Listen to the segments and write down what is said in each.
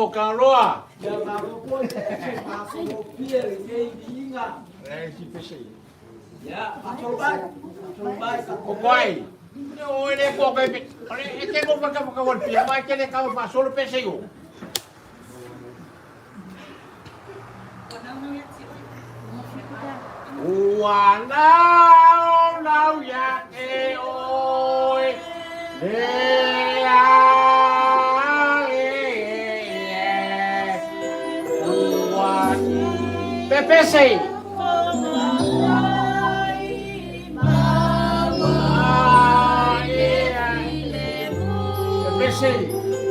Malo Kaloa. Ia malo foi e faasolopie lenei viiga. E si pese. Ia, faasolo mai, faasolo mai O koai. Ne o ele ko kai pe. Ore e te ko whaka whaka wal pia mai ke le ka pa solo pese yo. Ua nau nau ia e oe. Le a e e. Ua Pepese. A e a. Pepese.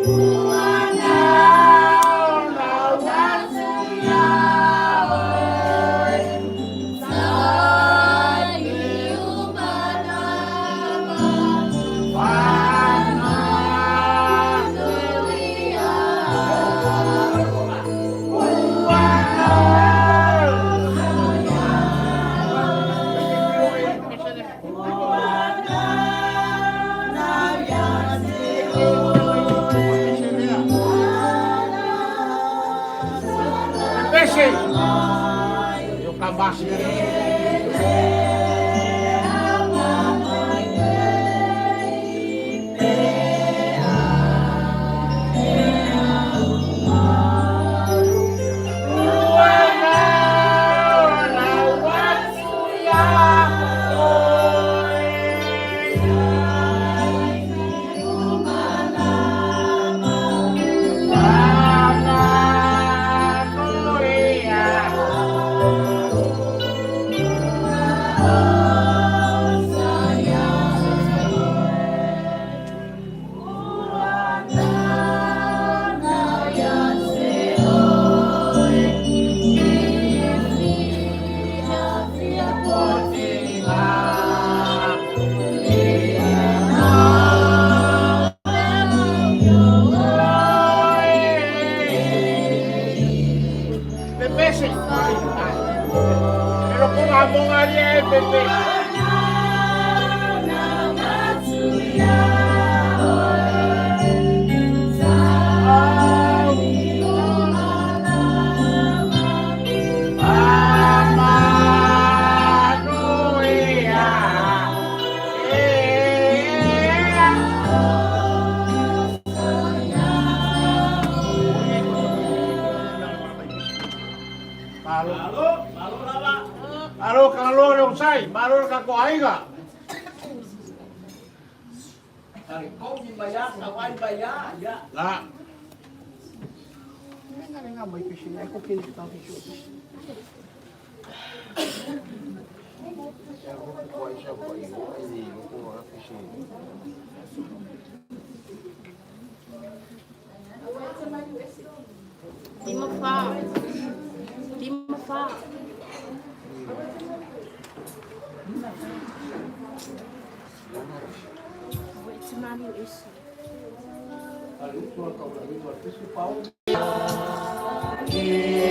Ua nau nau ia oe. Pepese. Yo kabasi. Ua nau nau atu ia oe. Pepe, pero con jamón haría el Pepe. Malo. Malo, malo lava. Malo kalo le usai, malo ka ko aiga. Tali komi mai ia, sauai mai ia, ia. La. Nenga nenga mai pisi ai ko kiri ta pisi. Ya ko ko ai sa ko ai ai ko ko pisi. Lima fa. Lima fa. Wait, it's mami is. Tali utu a kaulagi tua pisi pau. Ia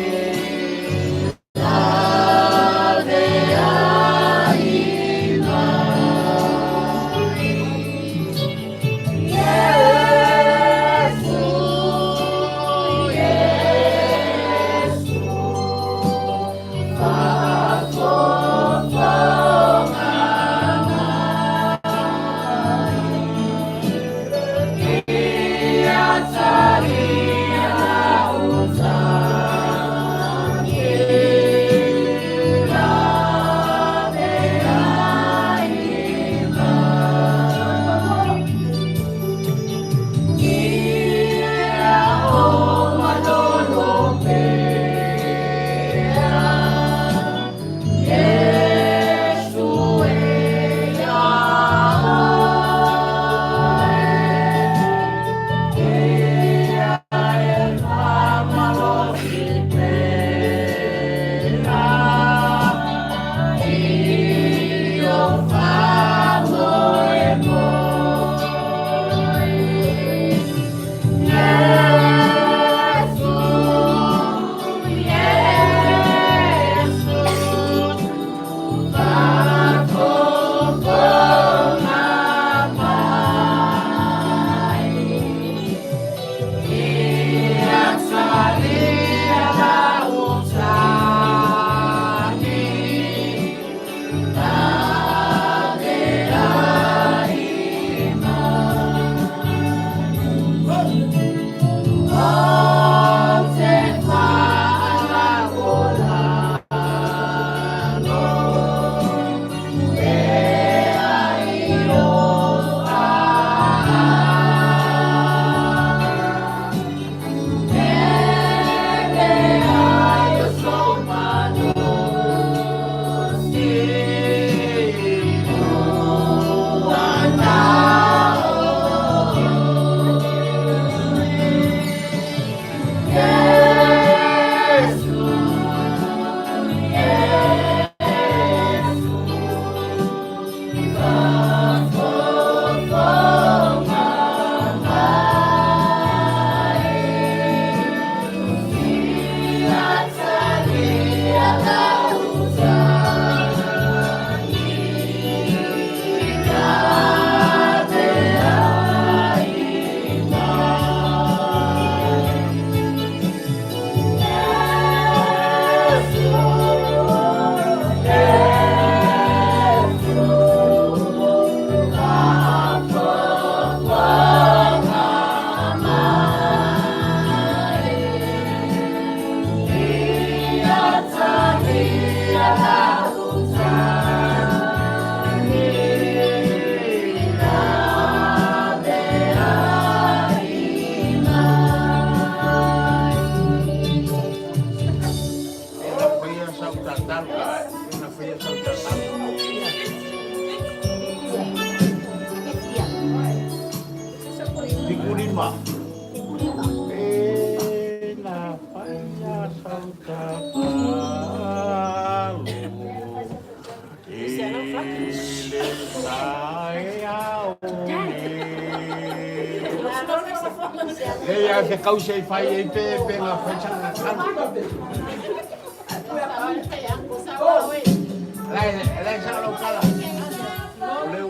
Na faia sau tatalo. Tikulima. E na faia sau tatalo. I le taeao nei. Hei a se kause i fai ei pe pe ngā fai sa ngā kano. Lai, lai sa lau kala. O leu.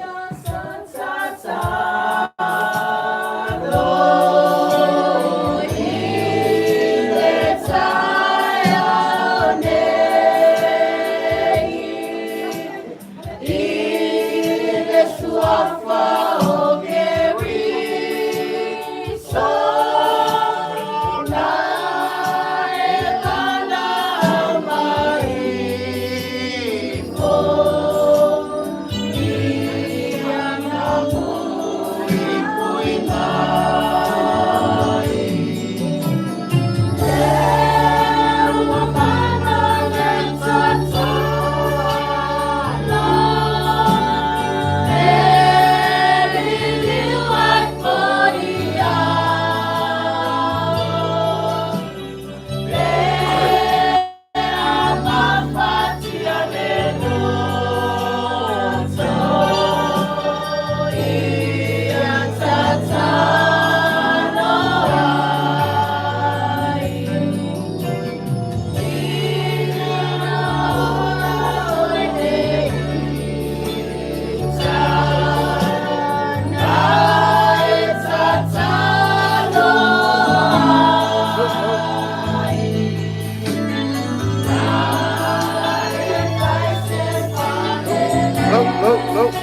Look, look, look.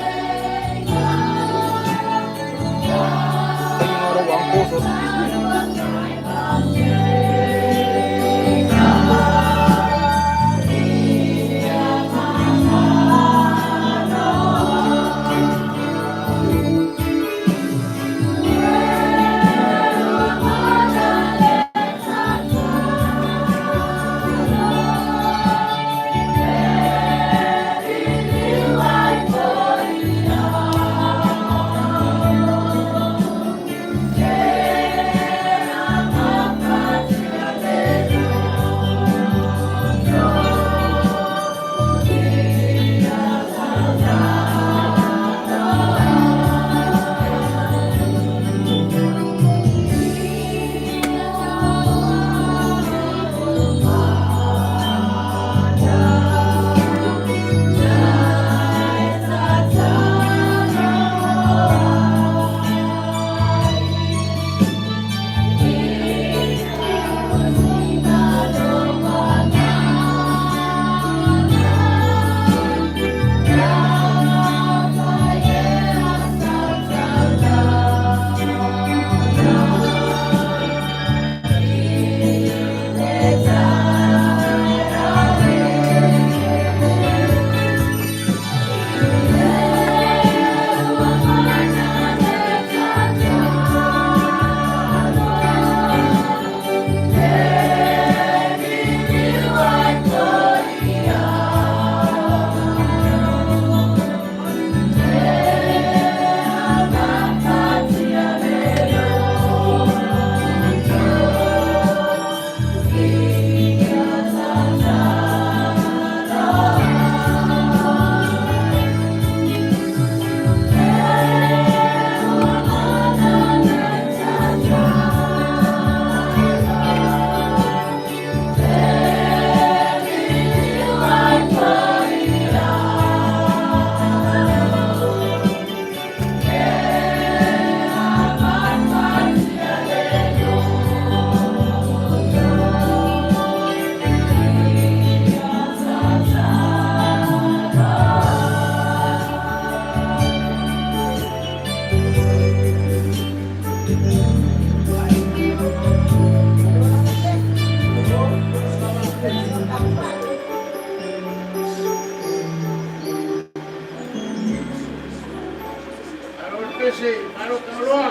Alo le pese, alo taoloa.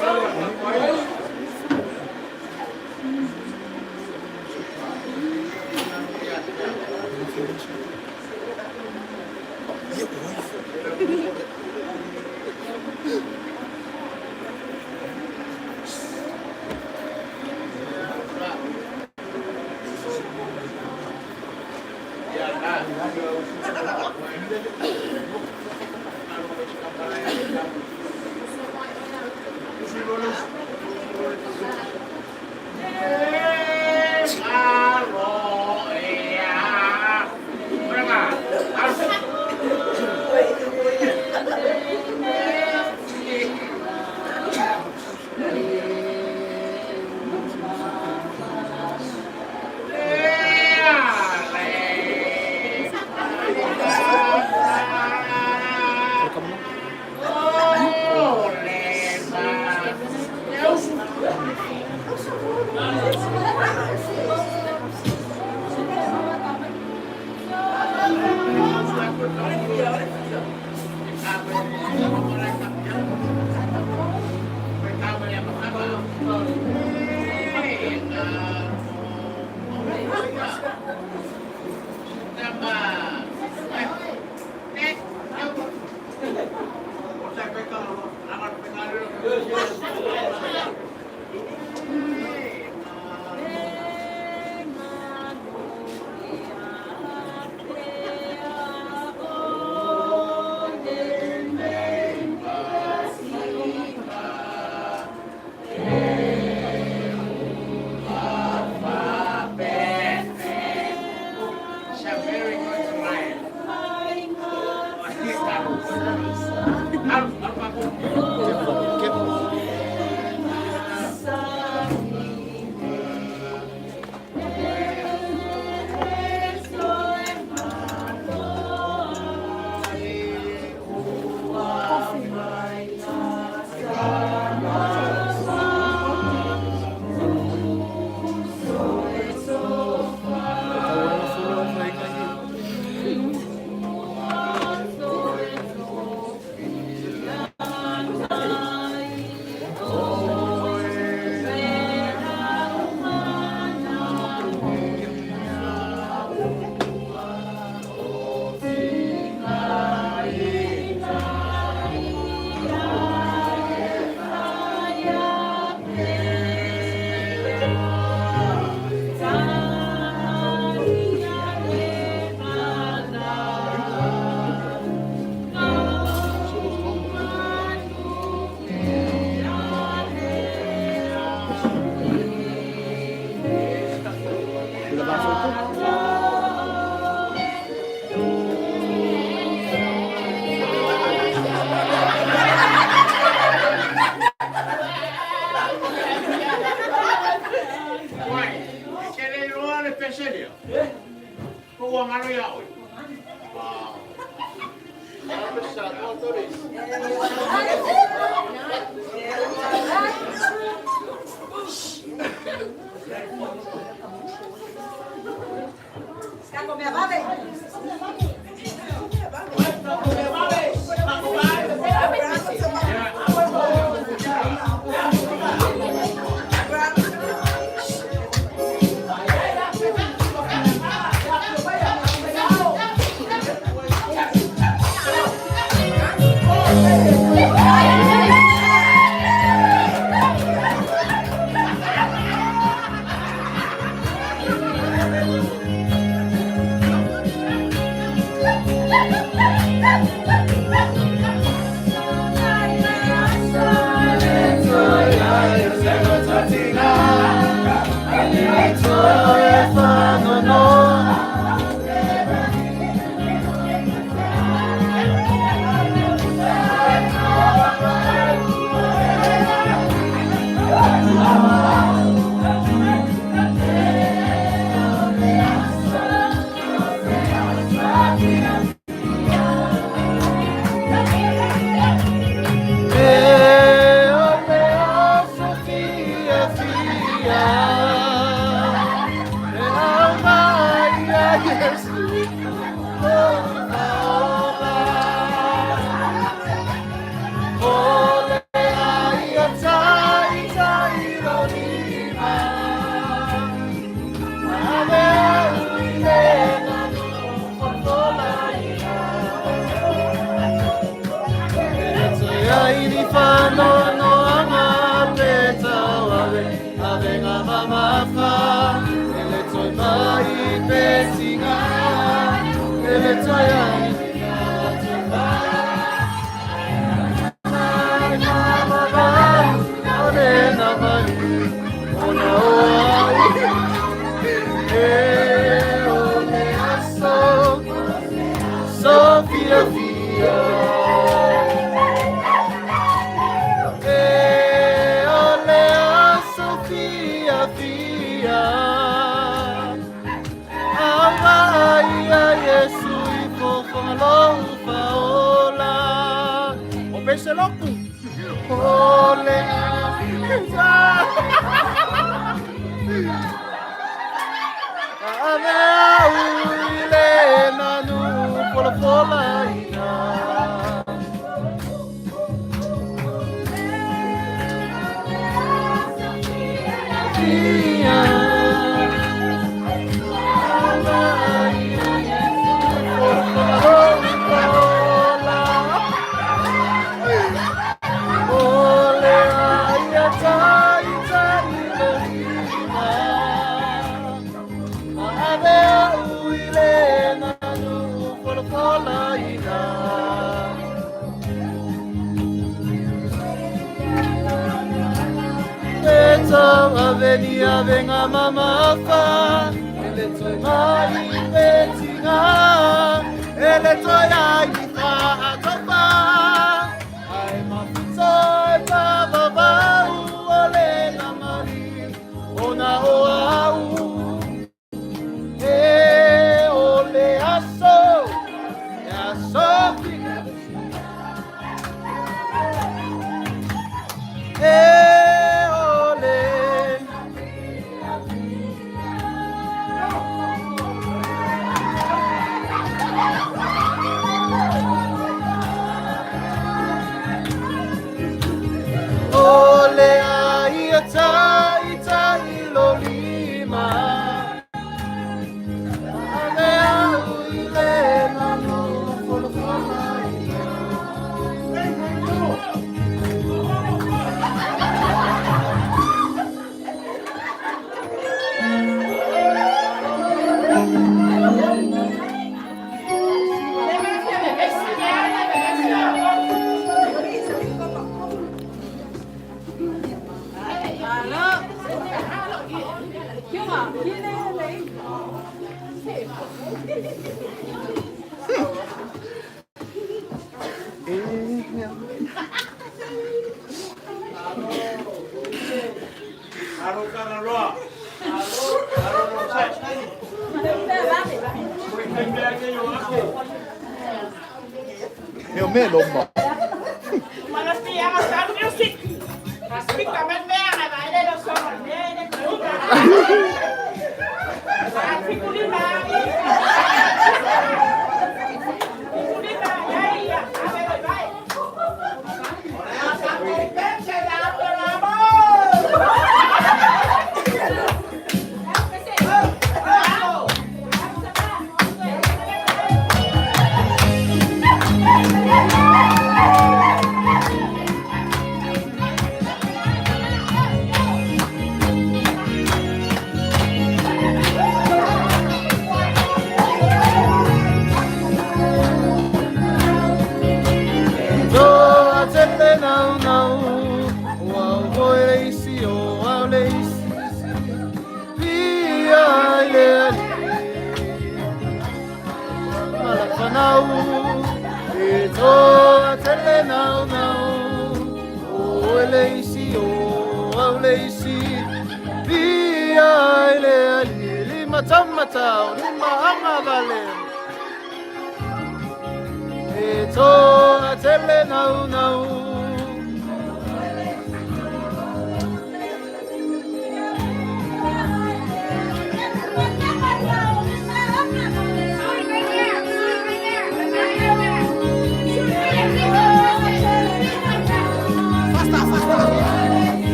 Alo, alo, alo. Thank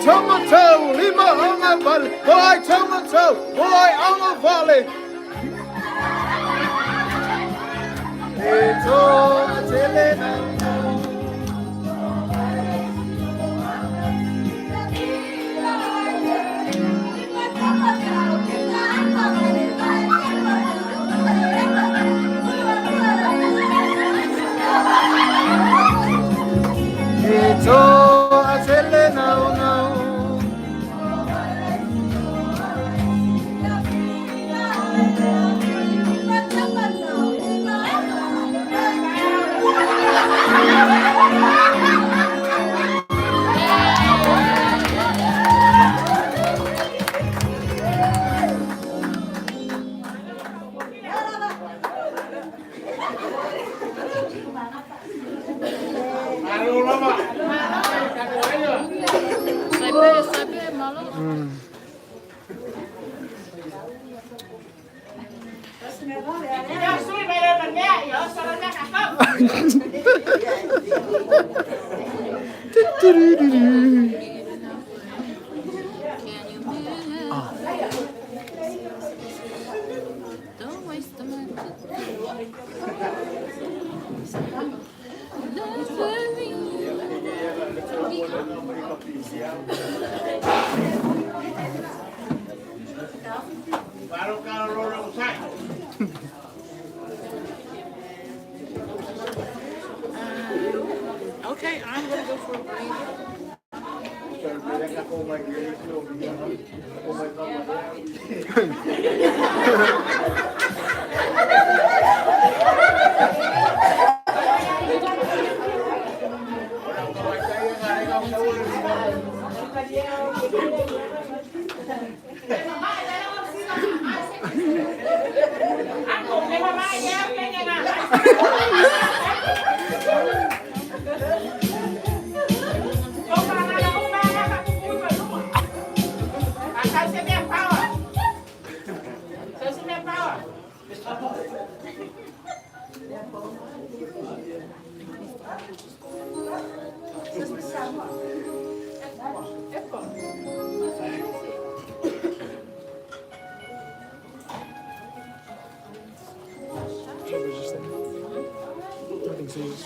Tomatau, lima anga vale, Olai tomatau, olai anga vale. E toa tele nau. E toa tele nau nau. Malo lava. Sabe, sabe, malo. Can you believe? Don't waste the money. Let's believe. Malo ka lolo usai. Okay, I'm gonna go for a breather. Nothing serious.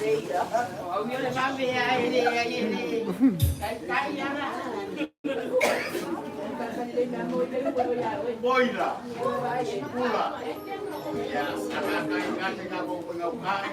Boila. Pula. Ya, nakakain ka ko pangaukain.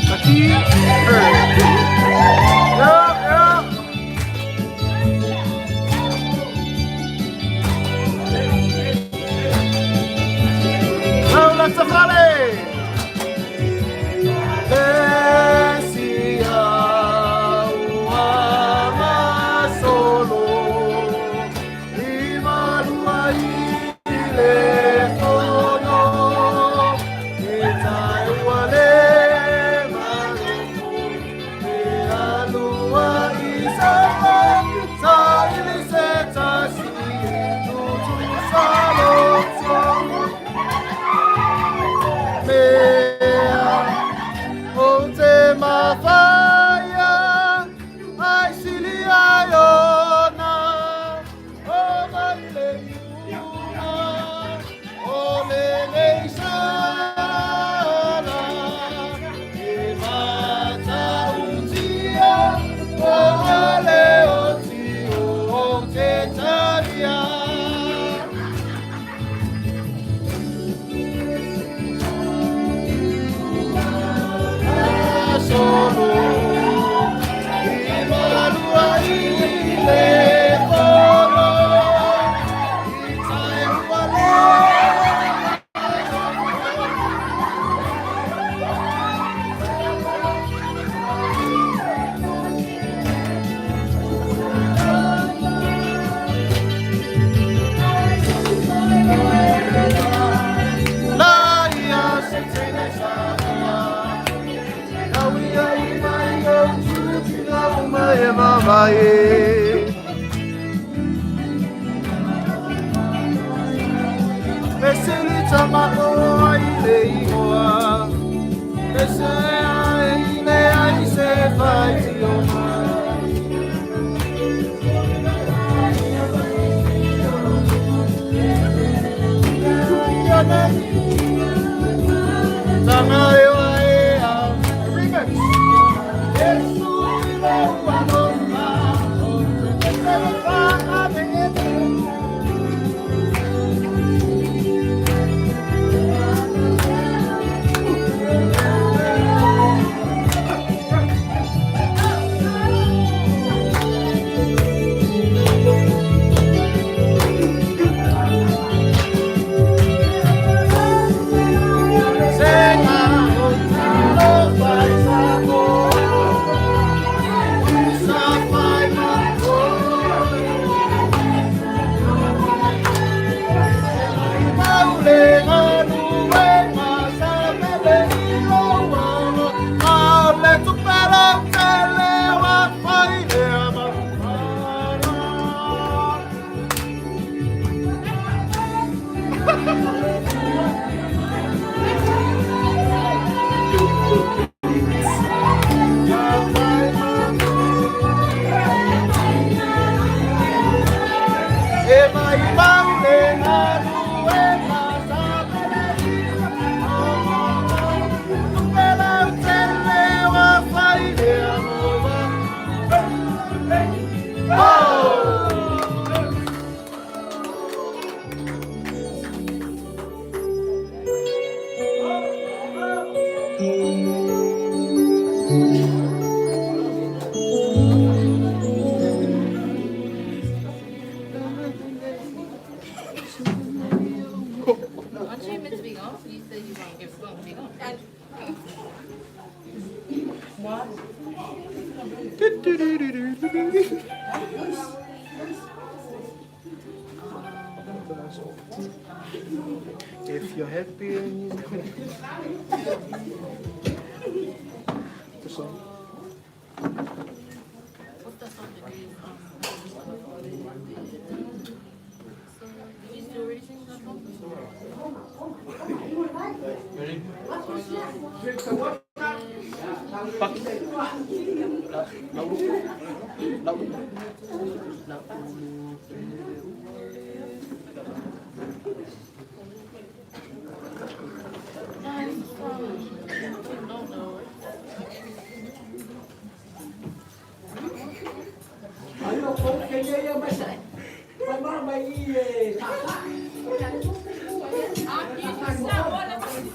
The key, her. Yeah, yeah. Now let's vale. Lesia ua masolo, lima lua e. Mesili tamako ai le ingoa. Mese ai le ai se fai tio mai. Tanga e wa e a. Remix. Yesu i le ua loma. O te te fa a me e. E mai maule nganu e masapele Tupela tele wa whaile amoa. Oh! Aren't you meant to be gone? You said you weren't going to be gone. If you're happy and you The song. What's that song that you So, did you still already sing that song? Ready? Guys, don't know. Ai o kou ke ia mai sa. Mai mara mai i e sa.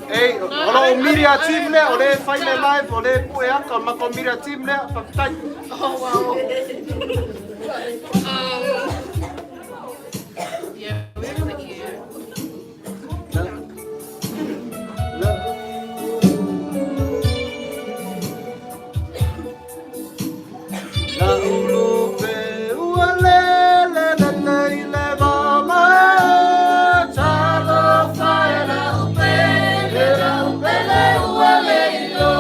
Ei, o lo o media team lea, o le fai le live, o le pue aka, ma ko media team lea, whakatai. Oh wow. Yeah, we're in the queue. La ulu pe ua le le le le i le va mai talo fai la upe le la upe le ua le i lo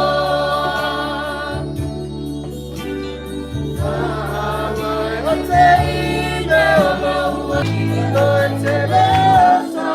mai o te ine o lo ua i lo e te le sa.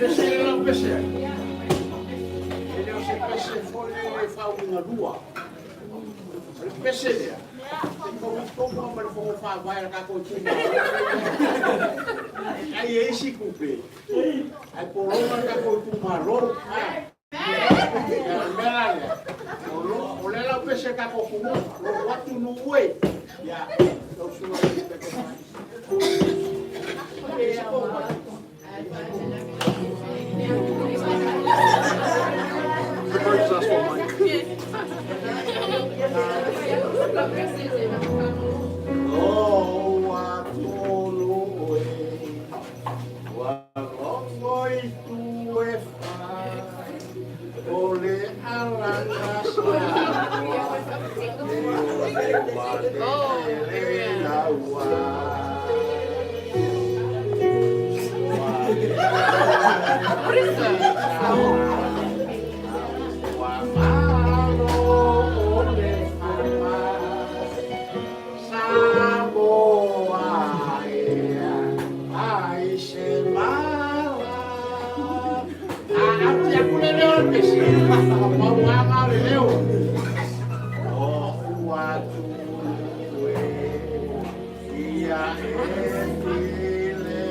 Pese le lau pese. E le o se pese foi e faauigalua. O le pese lea, e togitogo ma le fono faavae a le tatou itumalo. E ai e isi tupe, ae pologa le tatou itumalo. Ia o le mea la lea, o lea lau pese i le tatou atunuu, lou atunuu e. Ia, lau susuga i le Taitai. The bird's asked for mic. O atonu e, ua logo i tu e whai, o le alanga sa e o le wale le laua. What is that? Ua malo o le whama, Samoa ea, ai se mala. A ati aku le leo le pese, mauaga le leo. O ua tulu e, ia e file.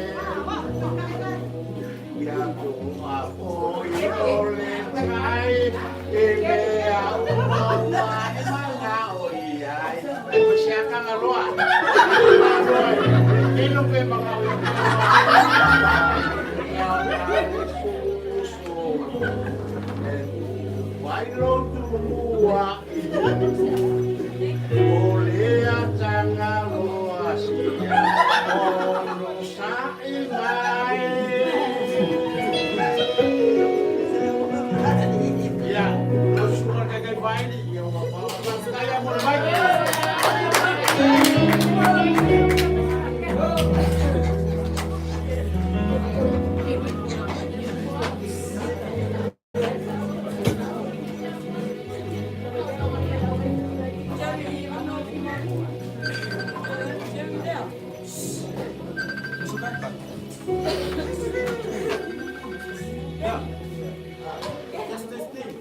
Ia toa foi o le tai, e mea uma ua e mana o iai. O se akanga loa. E tino pe mga o Vai lo tumua i O le atanga loa sia ono sa i mai. Ia, lo sura kai vai ni, ia wa pa pa mo le mai. It's a backpack. Yeah. Test, test, test.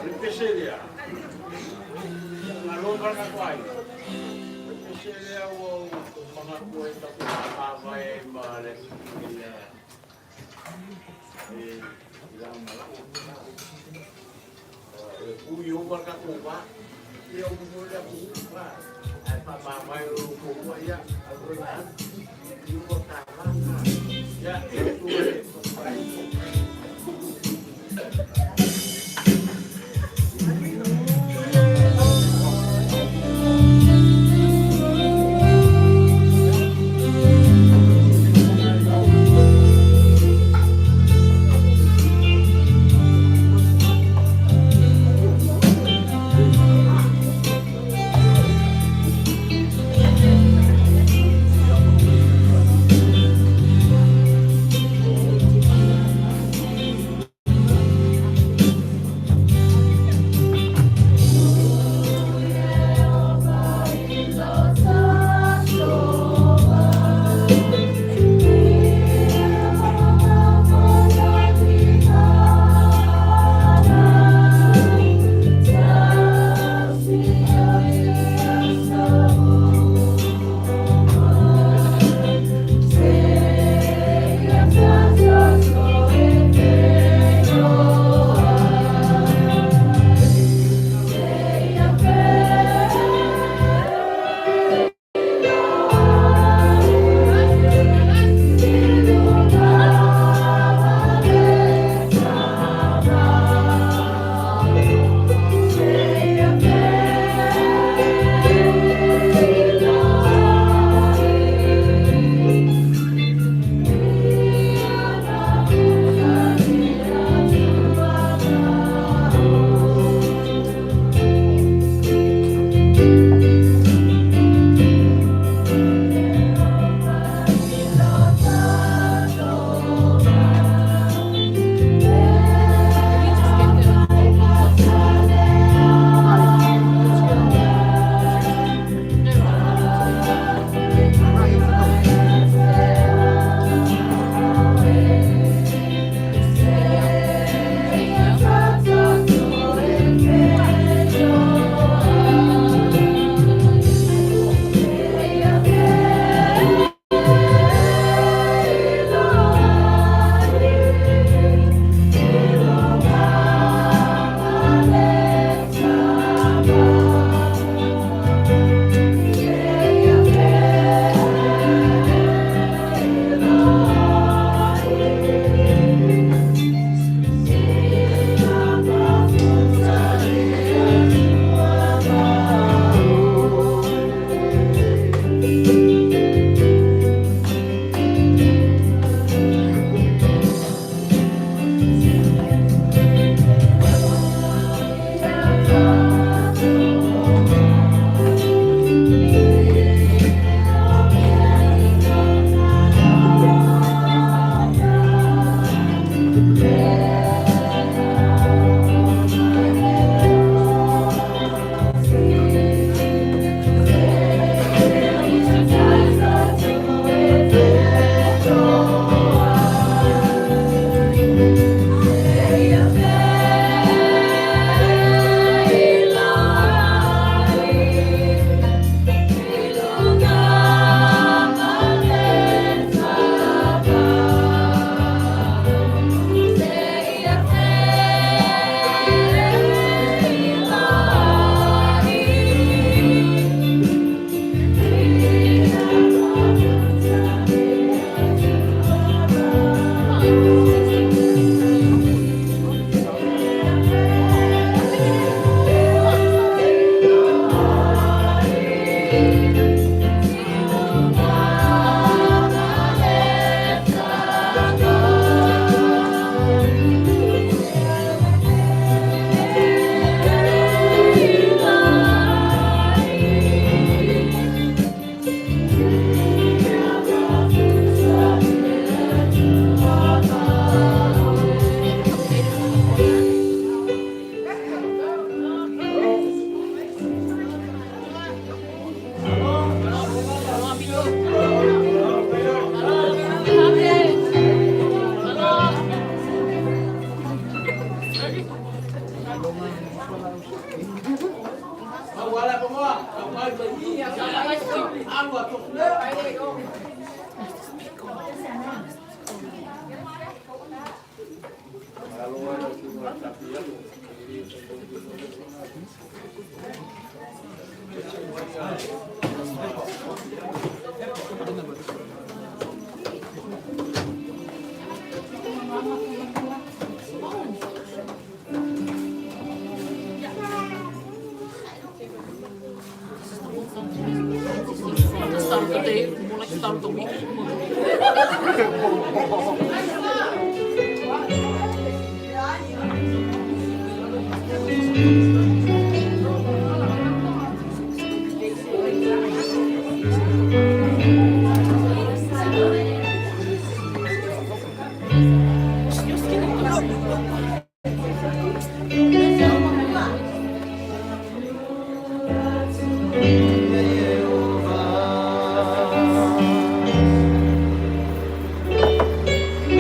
O le pese lea, malo ma le tatou aiga, o le pese lea ua ou manatu ai tatou te faamavae ai ma le Alii i lana malaga. E ui uma le tatou va, ia uma foi le atunuu, ae faamavae lo outou ia, aua ina alu, i uma le ta va. Ia, e tu e faamavae. The start of the day, more like start of the week.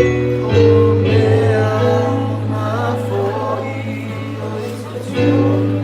O mea mafo'i o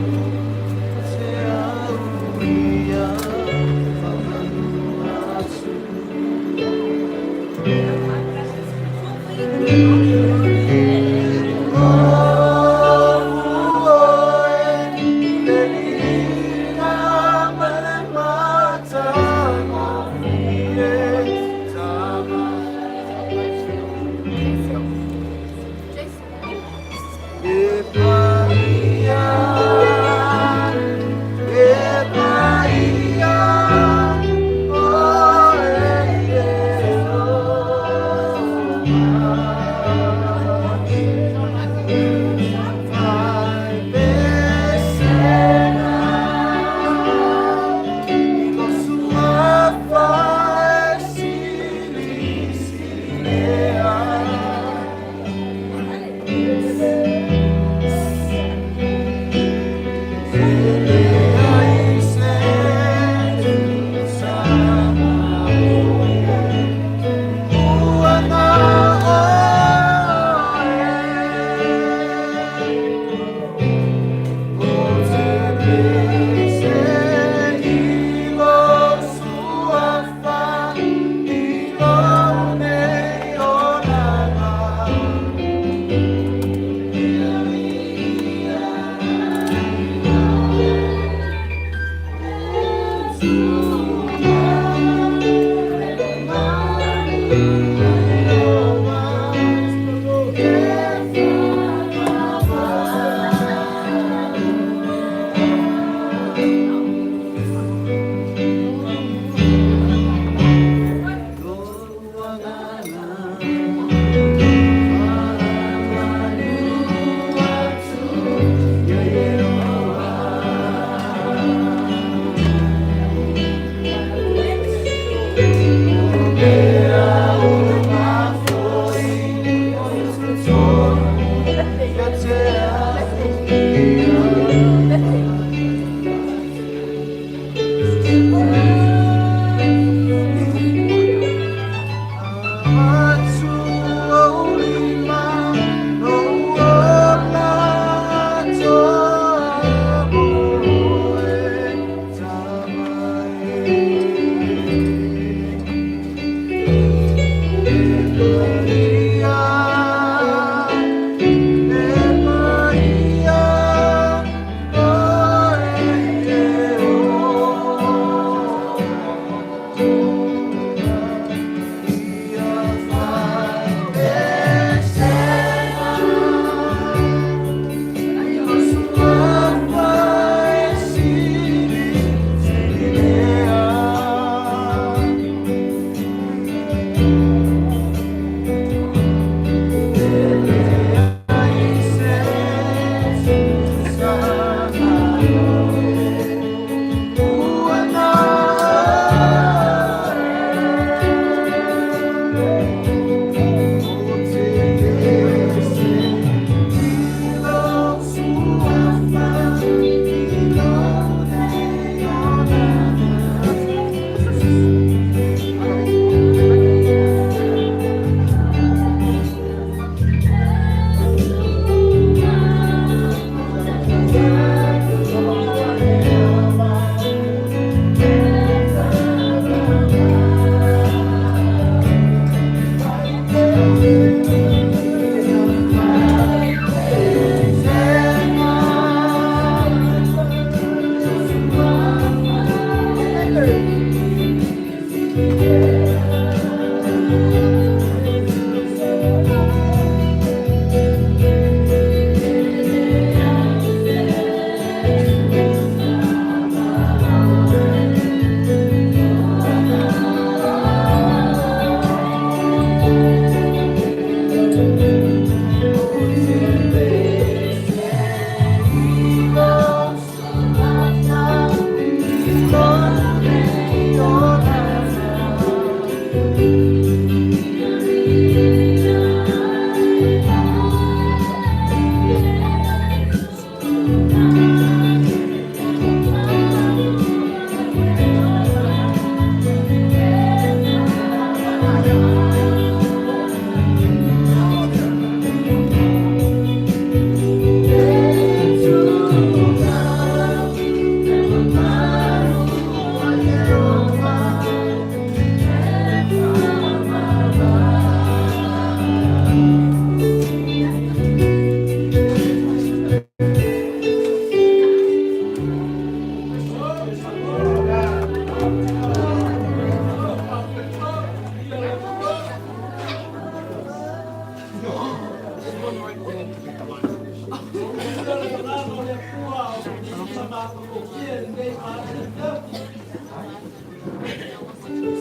matagofie lenei afiafi.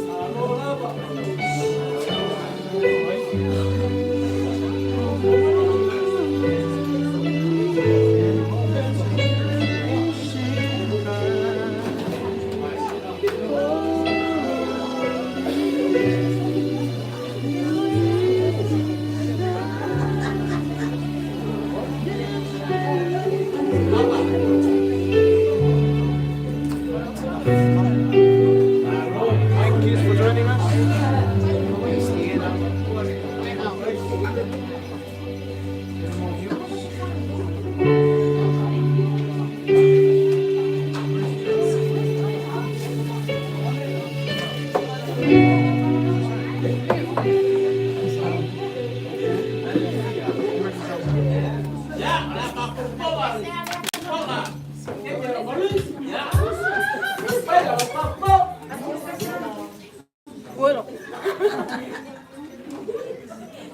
Malo lava. Thank you for joining us.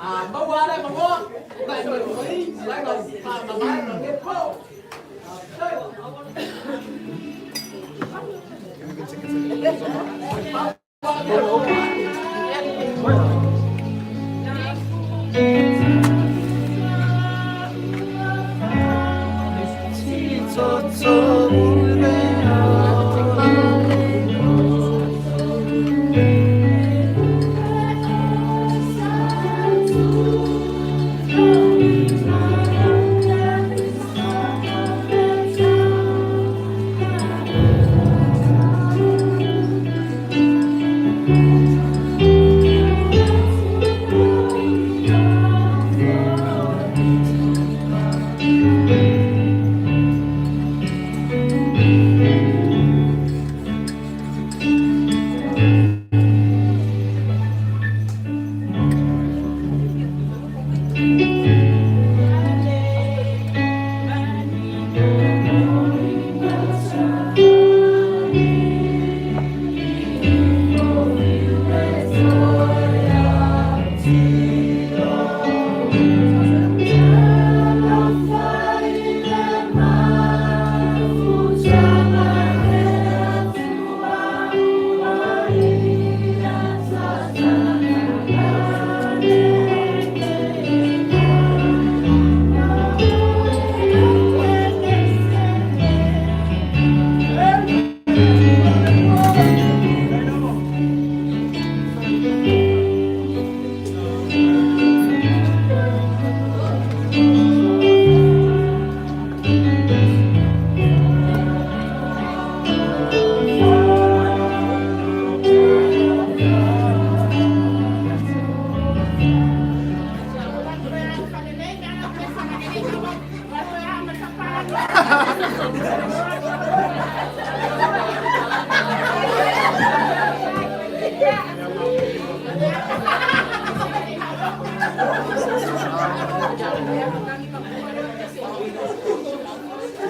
A maua le maua, lai mai mai, lai mai ma mai ma le po.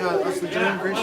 Yeah, that's the German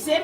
Sing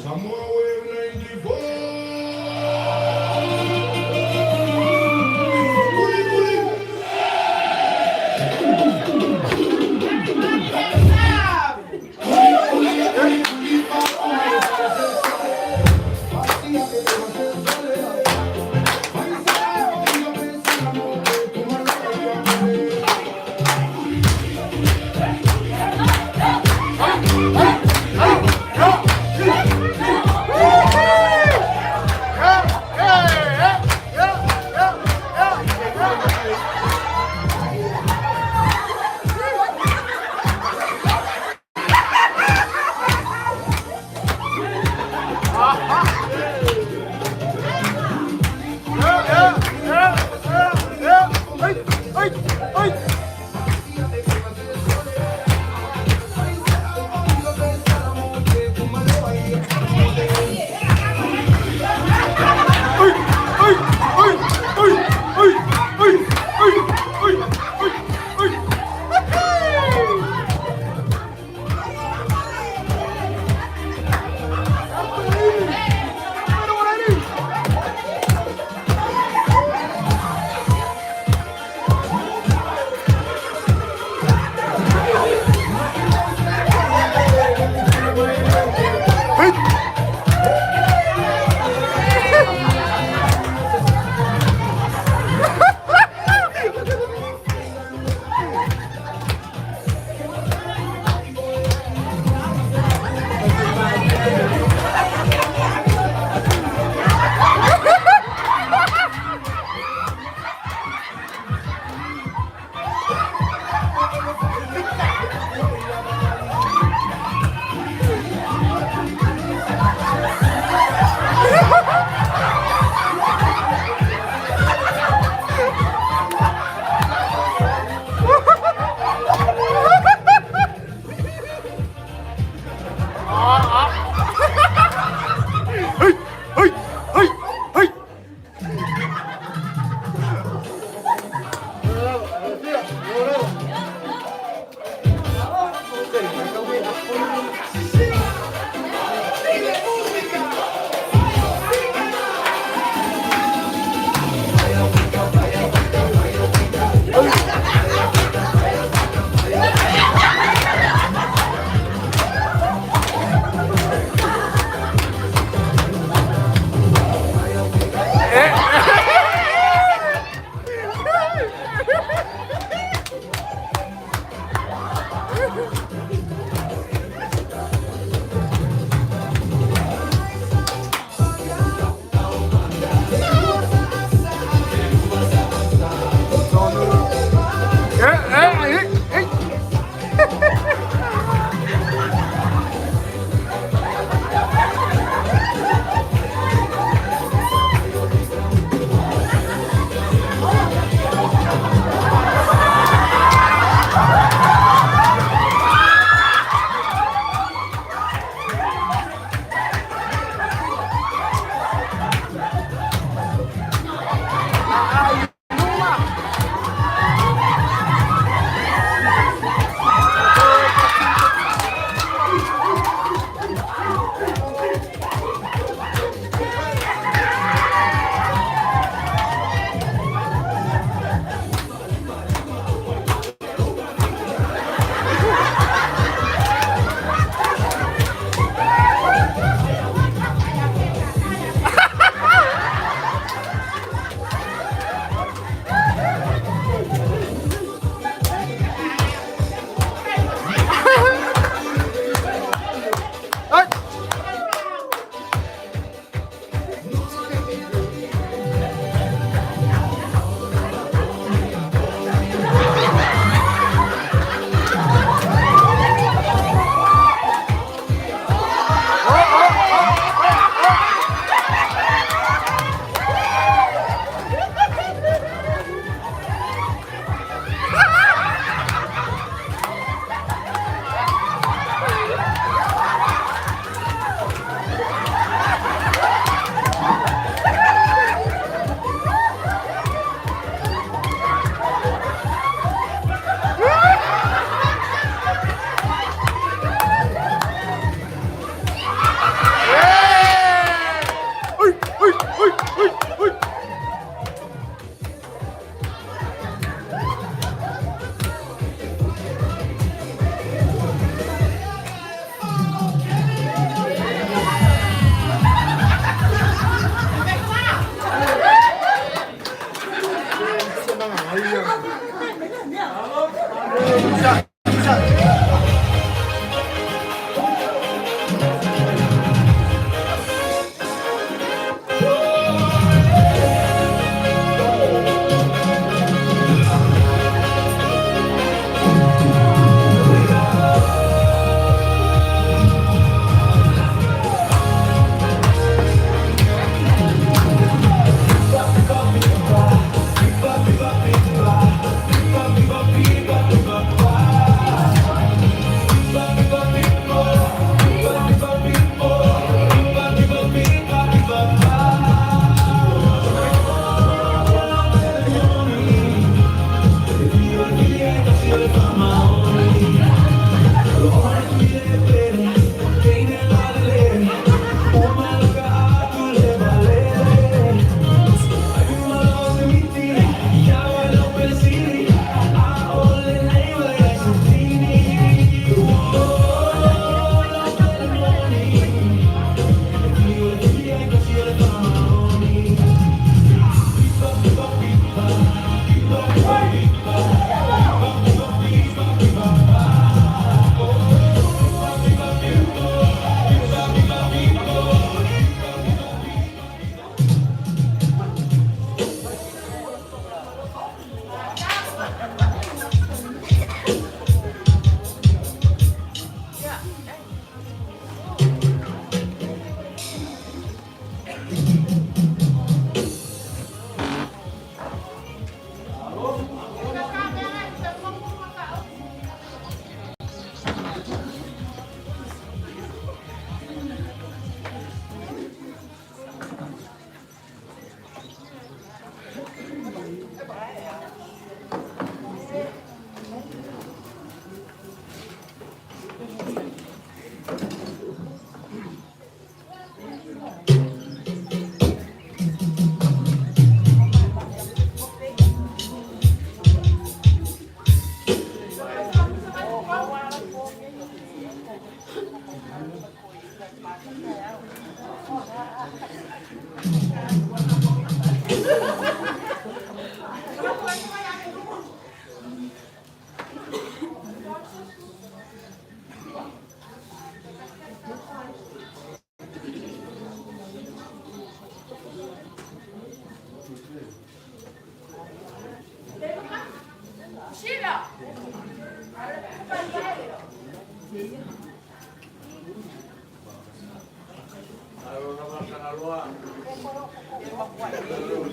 Samoa Wave 94. Kuli, kuli.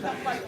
Thank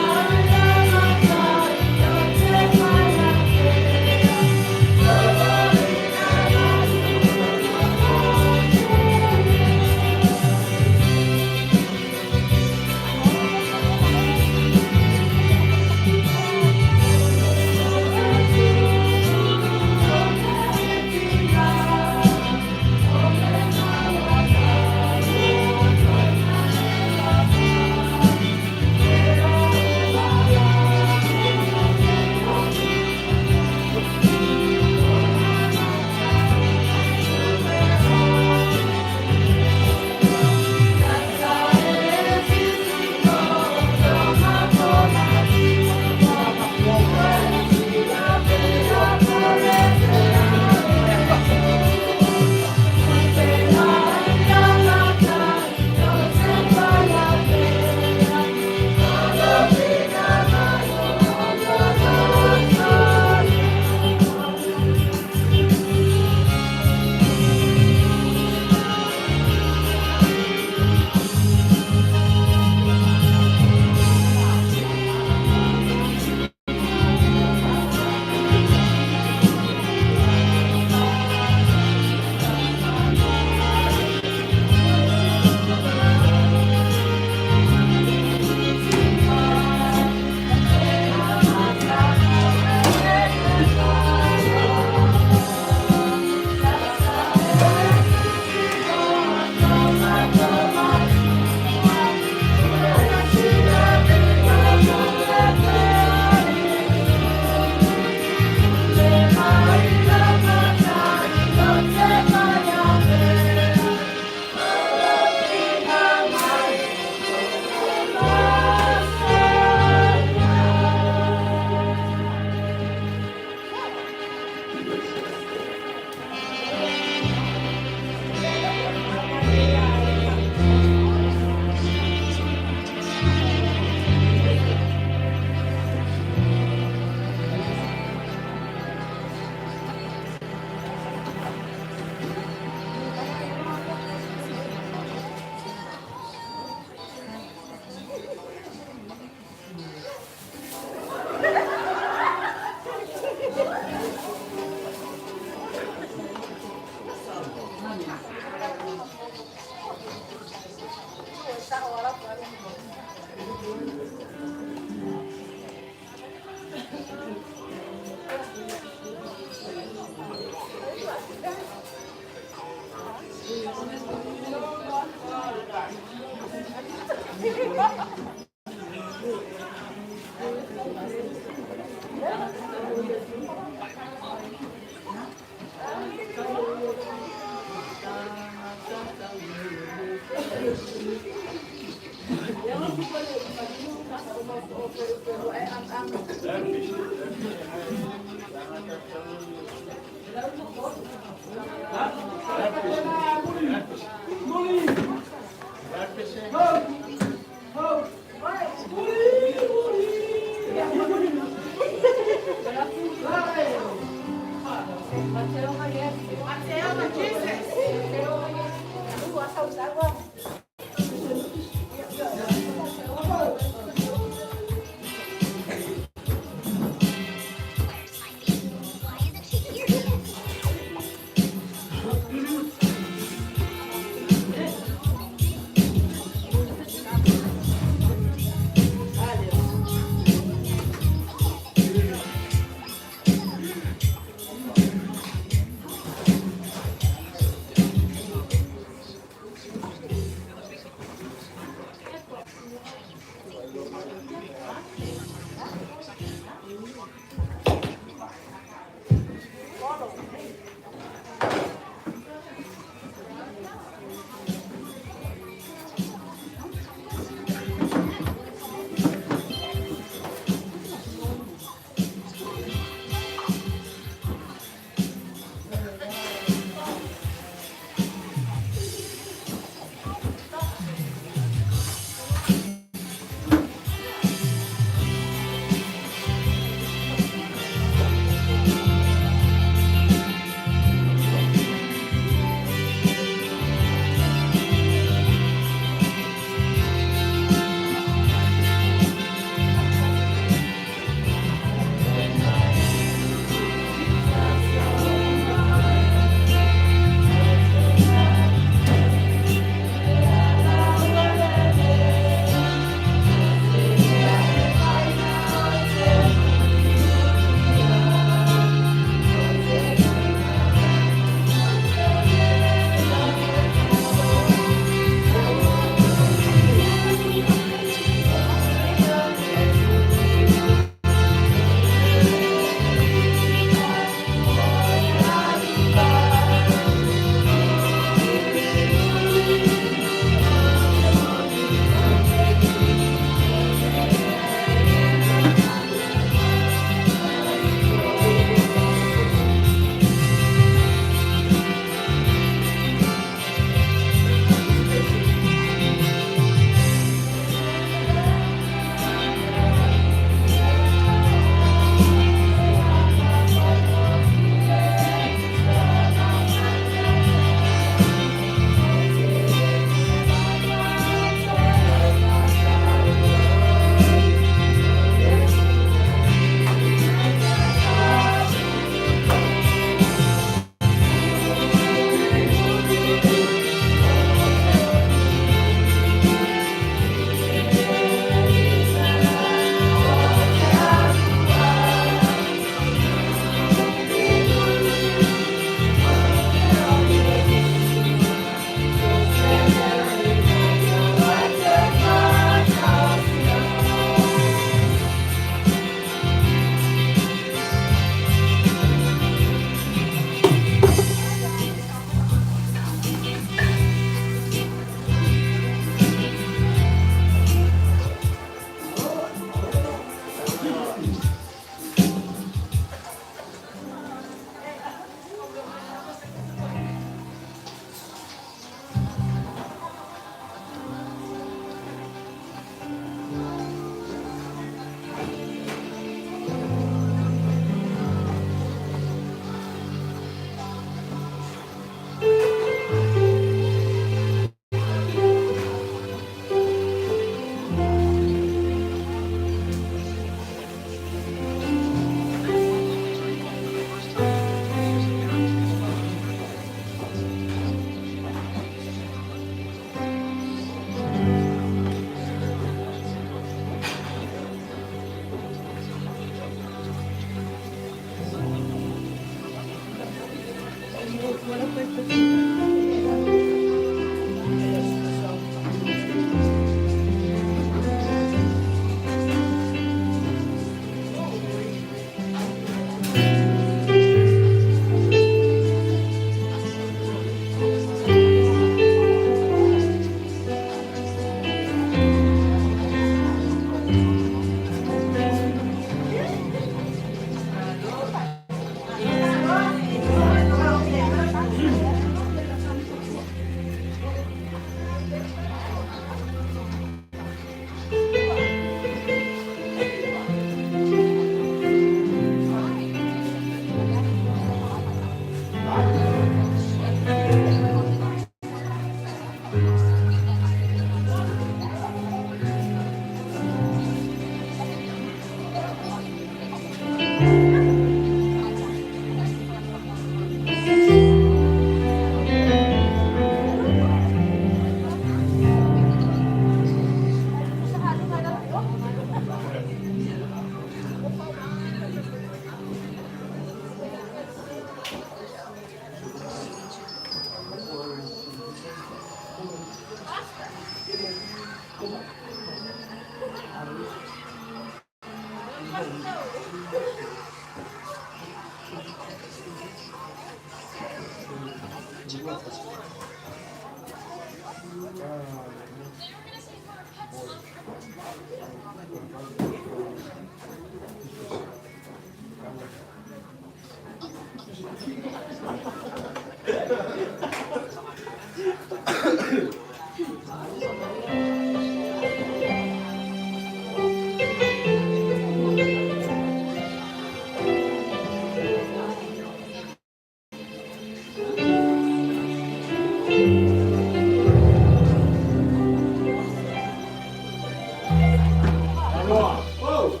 Aloa, oh,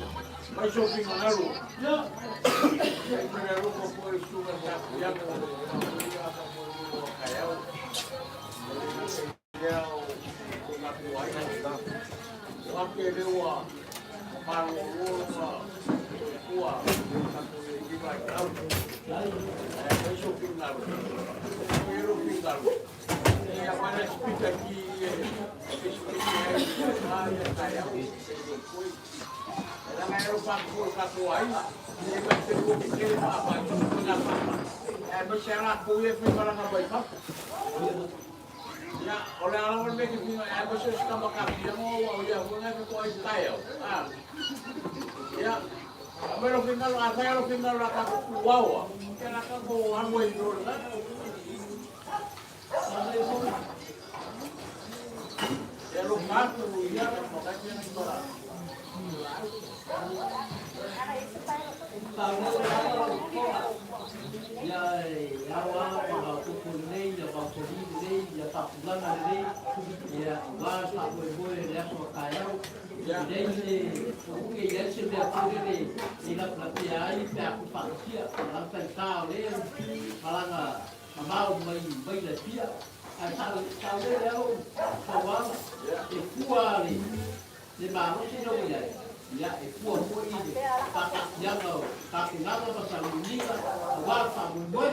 mai so finagalo. Ia, ai ma le alofa foi le susuga sa Piano, ia faamoemoe taeao. E le gata i lea o ko tatou aiga. O ake lea ua malolo lona soifua i o tatou lenei vaitau. Ae fai so finagalo, fai lou finagalo, ia aumai le speaker ki e pesepese ai ia taeao e foi. E laga e alofa atu foi i tatou aiga, e mai pe ua tetele faavae na papa. Aemaise lava latou ia e faimalaga mai fafo. Ia, o le a lava le mea e te fia, aemaise o se tama kapiaga aua o ia foi lena e faatoa i taeao. Ia, aumai lou finagalo, a fai lava lou finagalo o le a tatou tuuao lava, ia o le a tatou alu ai i o i lena. E alofa atu ia Ia e ao lava ona maopoopo lelei, ia mausali lelei, ia faatulaga lelei, ia aua le faamoemoe i le aso a taeao. E leai se uge, e leai se mea foi lele e lapelapea ai pe a tuufaatasia. O lana taita o lea malaga mamao mai mai Laipia. Ae saolele lava lou fautuaga, e fua le Le malosi lea ua i ai, ia, e fua foi i le faataapiaga o tapenaga ma sailiiliga aua le faamoemoe.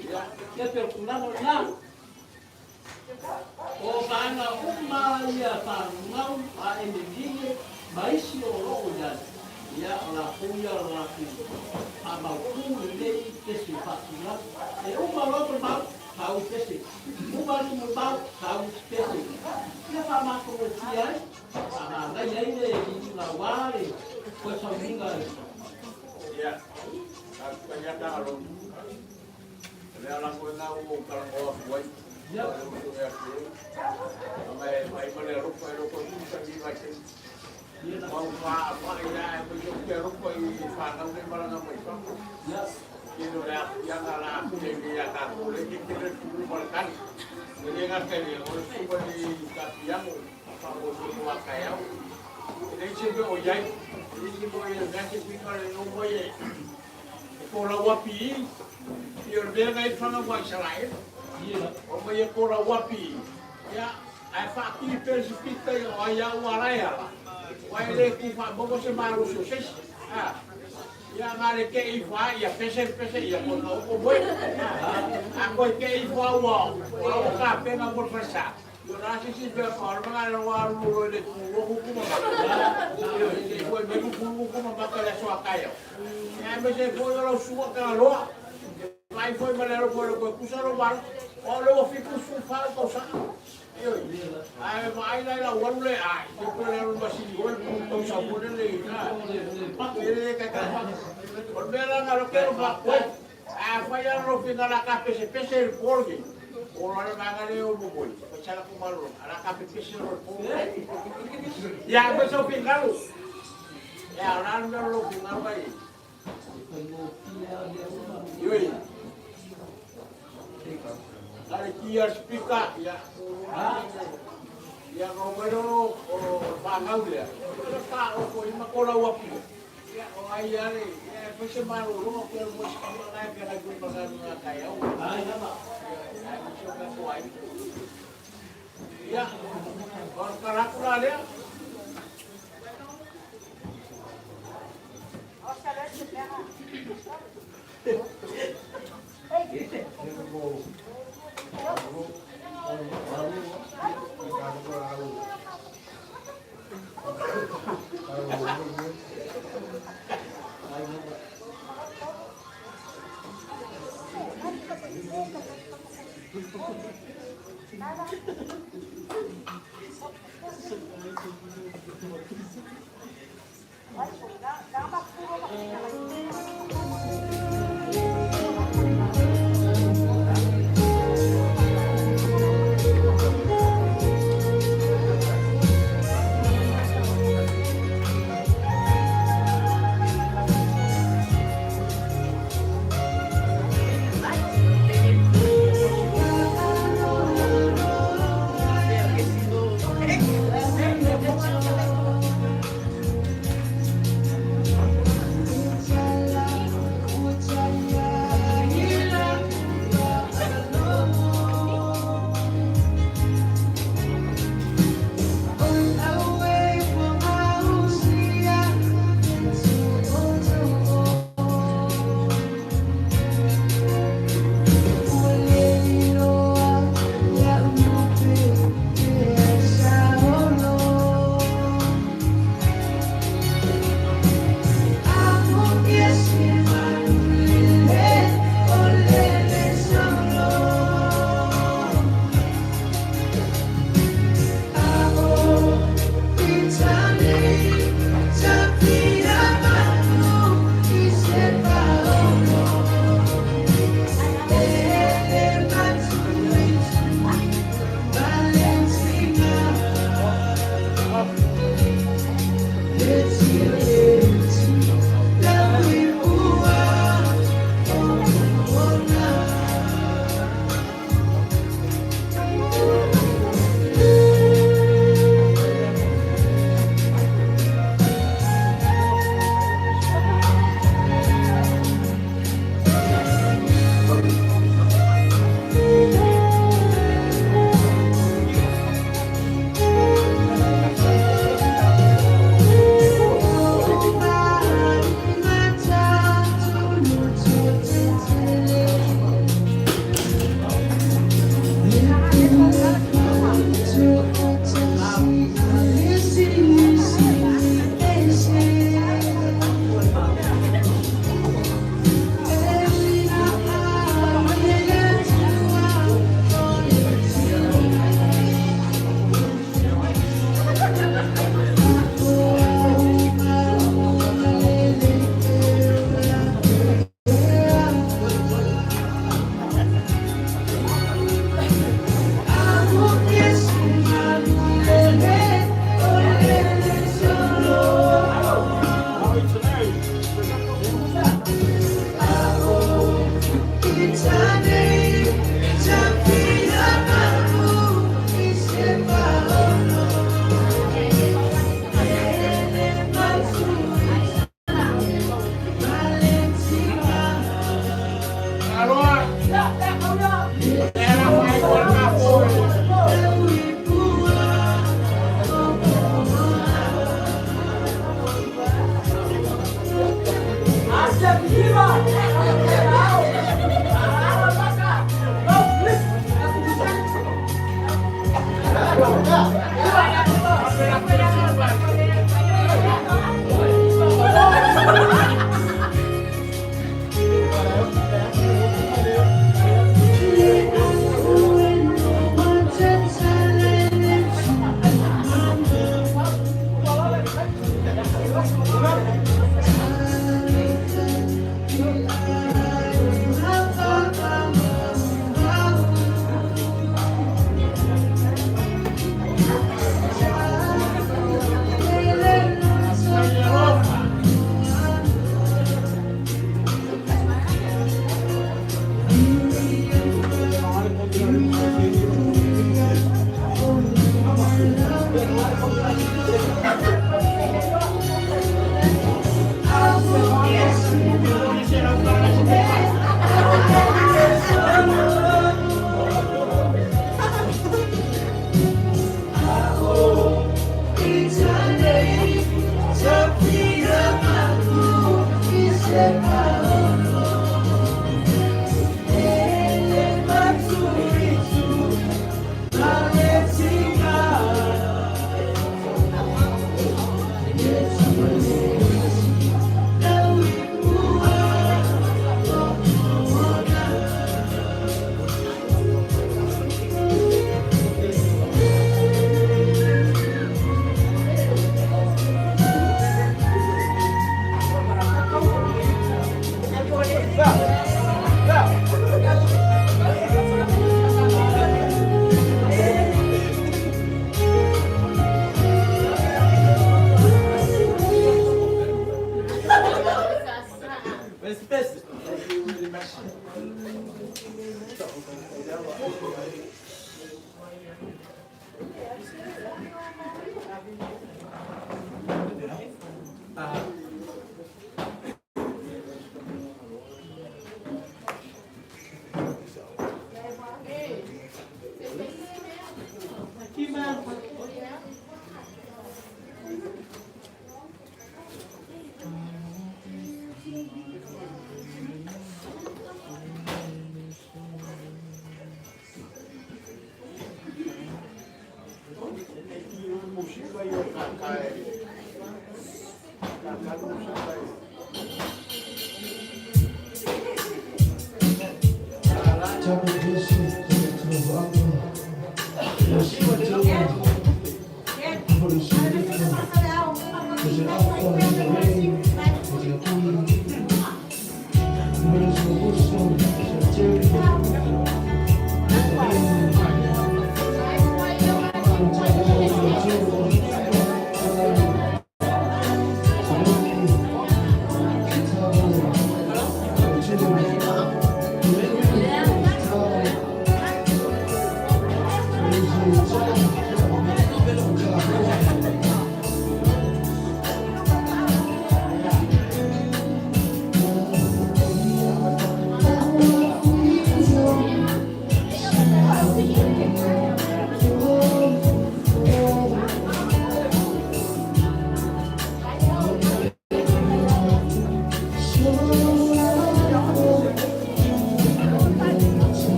Ia pei o le tulaga lena. O vaega uma ia fanau a Emeline ma isi o lo o i ai, ia, o latou ia o le latou faamautu lenei pese faatulaga. E uma loa molimau, tau i pese. Uma atu molimau, tau i pese. Ia faamatagofie ai. Faamanaia ai le iuga aua le toe sauniga i. Ia, faafetai lava Tagalona. O le ala foi lena ua ou talanoa atu ai. Ia. O le uso ia te oe. Ona e vaai ma le alofa e le o toe tusa lenei vaitaimi. Ua ou faafai lava aemaise ou te alofa i fanau nei malaga mai fafo. Ia. Tele o le aafiaga la aafia ai nei ia tatou, lea e tetele le pulu ma le tali. E le gata i lea, o le susuga i Tapiago, Faamoemoe a taeao. E leai se mea o i ai, e leai se mea o i ai, o le a se uiga le omai e folau api i, i o le mea na i ai le fanau a Isaraelu. Omai e folau api i, ia, ae faatili pea le sipika ia o ai a ua ala e ala, aua e le tu faamaua se malosi o se isi. Ia na le te ifo a ia pese pese ia kona o moe. A koe te ifo a ua ua tapena mo le falesa. Ia na se si mea pa o le wa alu lo le tu o ku kuma maka. Ia te ifo e me ku ku kuma maka le aso a taeao. Ia aemaise ai foi o lau susuga Tagaloa. Vaai foi ma le alofa o le koe kusa lo malo. O le ua 74 tausaga. Ae vaai la i lau alu le ai, te pule le alu masini oi ku tau savone le ina. E le kai kai fa. O le mea la na lo kero fa koe. A fai ala lo finga la ka pese pese le polge. O la le manga le o mo moi. Fa sala ku malo. Ala ka pe pese lo po. Ya me so fingalu. Ya la le lo fingalu ai. Ioi. Na le kia speaker ia. Ia no mai lo o whanau lea. O ka o ko ima ko lau api. Ia o ai ale ia foi se malo lo ko mo se kama nai pe na kui manga na kai au. Ai lava. Ia ai mo se ka ko ai. Ia o karaku la lea. Thank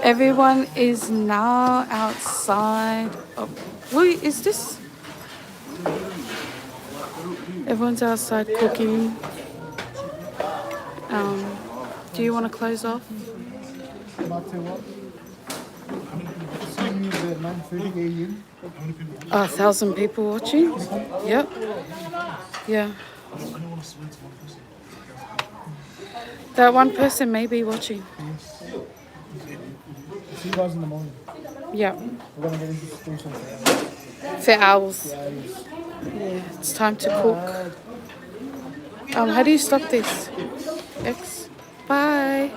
Everyone is now outside. Oh, wait, is this? Everyone's outside cooking. Do you want to close off? See you at 9:30 a.m. 1,000 people watching. Yep. Yeah. That one person may be watching. See you guys in the morning. Yeah. We're gonna get into the station. For hours. Yeah, it's time to cook. How do you stop this? X. Bye.